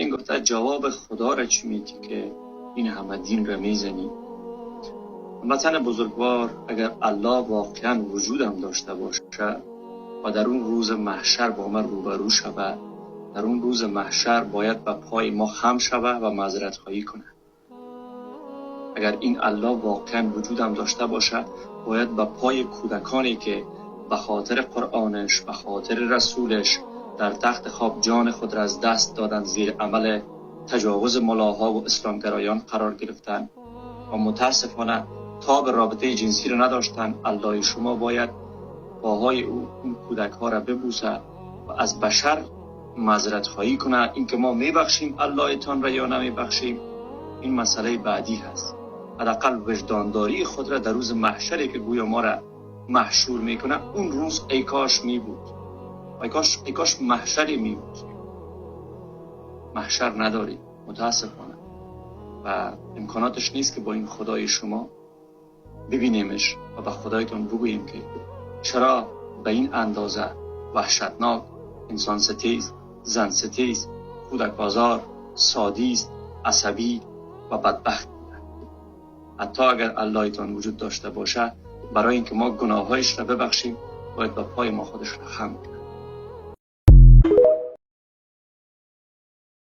این گفته جواب خدا را چی میتی که این همه دین را میزنی؟ وطن بزرگوار، اگر الله واقعا وجودم داشته باشه و در اون روز محشر با من روبرو شود، در اون روز محشر باید به پای ما خم شود و معذرت خواهی کنه. اگر این الله واقعا وجودم داشته باشه، باید به پای کودکانی که به خاطر قرآنش، به خاطر رسولش در تخت خواب جان خود را از دست دادن، زیر عمل تجاوز ملاها و اسلامگرایان قرار گرفتن و متاسفانه تاب رابطه جنسی را نداشتن، الله شما باید پاهای اون کودک ها را ببوسه و از بشر معذرت خواهی کنه. اینکه ما میبخشیم الله تان را یا نمیبخشیم این مسئله بعدی هست. حداقل وجدانداری خود را در روز محشری که گویا ما را محشور میکنه، اون روز ای کاش می بود، ای کاش محشری می بود. محشر نداری متاسفانه و امکاناتش نیست که با این خدای شما ببینیمش و به خدایتون بگوییم که چرا به این اندازه وحشتناک، انسان ستیز، زن ستیز، کودک آزار، سادیست، عصبی و بدبخت بوده. حتی اگر اللهتان وجود داشته باشه، برای اینکه ما گناهایش را ببخشیم باید به پای ما خودش را خم کنه.